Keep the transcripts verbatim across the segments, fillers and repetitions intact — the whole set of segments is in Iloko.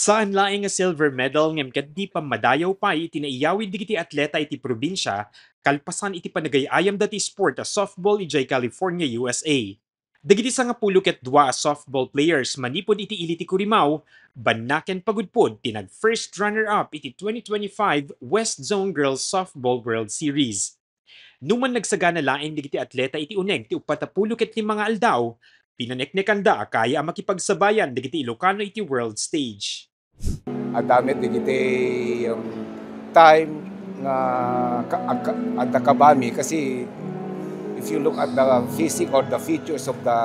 Saan laeng nga silver medal ngem ket di pammadayaw pay iti naiyawid dagiti atleta iti probinsia kalpasan iti panagay-ayamda ti sport a softball idiay California, U S A. Dagiti sangapulo ket dua a softball players manipud iti ili ti Curimaw, banna ken pagudpod ti nag-first runner-up iti twenty twenty-five West Zone Girls Softball World Series. Numan nagsagana laeng dagiti atleta iti uneg ti uppat a pulo ket lima nga aldaw, pinaneknekanda a kaya a makipagsabayan dagiti Ilocano iti world stage. Adda met dagiti, um, time nga ka-, agka-, adda kabami kasi if you look at the physique or the features of the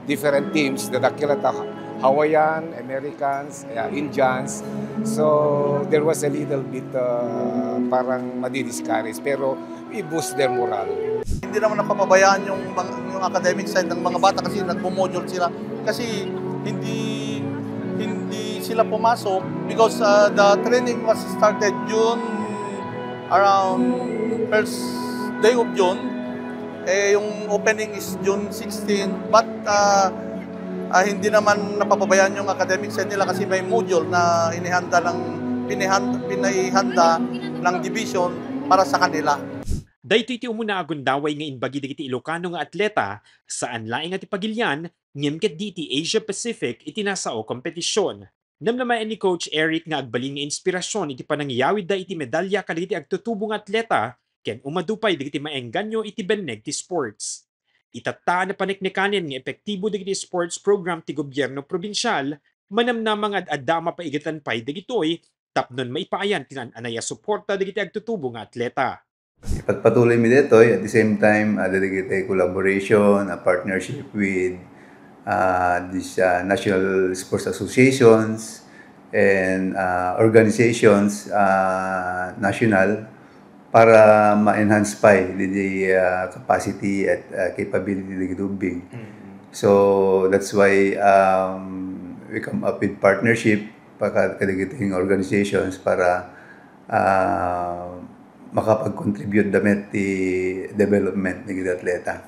different teams, the dakkel at the Hawaiian, Americans, yeah, Indians. So, there was a little bit, uh, parang madi-discourage. Pero we boost their morale. Hindi naman napapabayaan yung mga, yung academic side ng mga bata kasi nagmo-module sila. Kasi hindi, hindi sila pumasok because, uh, the training was started June, around first day of June. Eh, yung opening is June sixteen, but, uh, uh, hindi naman napapabayaan yung academic side nila kasi may module na inihanda ng, pinihan-, pinaihanda ng division para sa kanila. Daytoy ti umuna a gundaway nga imbagi dagiti Ilocano nga atleta, saan laeng a ti pagilian, ngem ket di iti Asia Pacific iti nasao kompetisyon. Namnamaen ni Coach Eric nga agbalin nga inspirasyon iti panangiyawidda iti medalya kadagiti agtutubo nga atleta ken umadu pay dagiti maengganyo iti benneg ti sports. Itatta a napaneknekanen nga epektibo dagiti sports program ti gobierno probinsial, manamnama nga ad-adda a mapaigatan pay dagitoy tapnon maipaayan ti naan-anay a suporta dagiti agtutubo nga atleta. Ipagpatuloy mi daytoy, at the same time, adda dagiti collaboration, a partnership with, ah, this, ah, national sports associations and, ah, organizations, ah, national para ma-enhance pay didi, ah, capacity at, ah, capability dagiti ubbing. Mm. So, that's why, um, we come up with partnership pagka-, kadagiti organizations para, ah, makapag-contribute da met ti development dagiti atleta.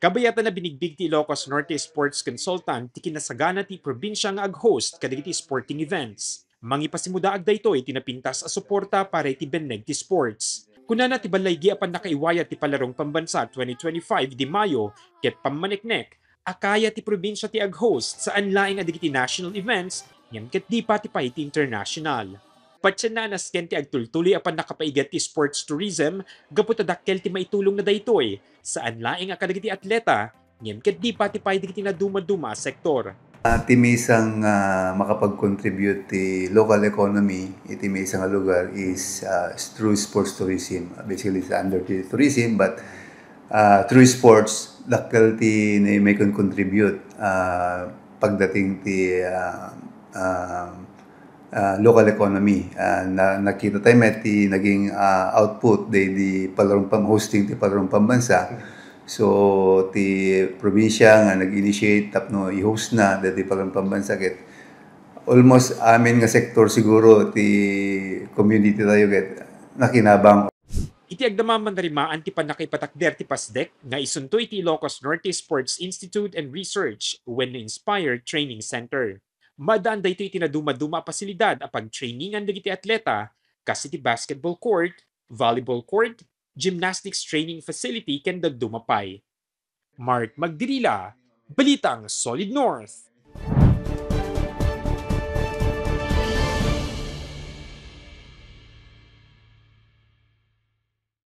Kabayatan a binigbig ti Ilocos Norte Sports Consultant ti kinasagana ti probinsia nga ag-host kadagiti sporting events. Mangipasimudaag daytoy ti napintas a suporta para iti benneg ti sports. Kunana ti ballaygi a pannakaiwayat ti Palarong Pambansa twenty twenty-five idi Mayo ket pammaneknek a kaya ti probinsia ti ag-host saan laeng a dagiti national events ngem ket di pati pay ti international. Patienna a nasken ti agtultuloy a pannakapaigat ti sports tourism gapu ta dakkel ti maitulongna daytoy, saan laeng a kadagiti atleta, ngem ket di pati pay dagiti nadumaduma a sektor. Ah, ti maysa nga makapag-contribute ti local economy iti maysa nga lugar is, ah, through sports tourism. Basically, it's under the tourism, but, ah, through sports, dakkel ti na-, maikon-contribute, ah, pagdating ti, ah, ah, ah, local economy. Ah, na-, nakita tayo met ti naging, ah, output daydi Palarong Pam-, hosting ti Palarong Pambansa. So, ti probinsya nga nag-initiate tapno i-host na daydi Palarong Pambansa ket almost amin nga sektor siguro ti community tayo ket nakinabang. Iti agdama man rimaan ti pannakaipatakder ti PASDEC nga isunto iti Ilocos Norte Sports Institute and Research wenno Inspire Training Center. Maadaan daytoy iti nadumaduma a pasilidad a pagtrainingan dagiti atleta, kas iti basketball court, volleyball court, gymnastics training facility ken dadduma pay. Mark Magdirila, Balitang Solid North.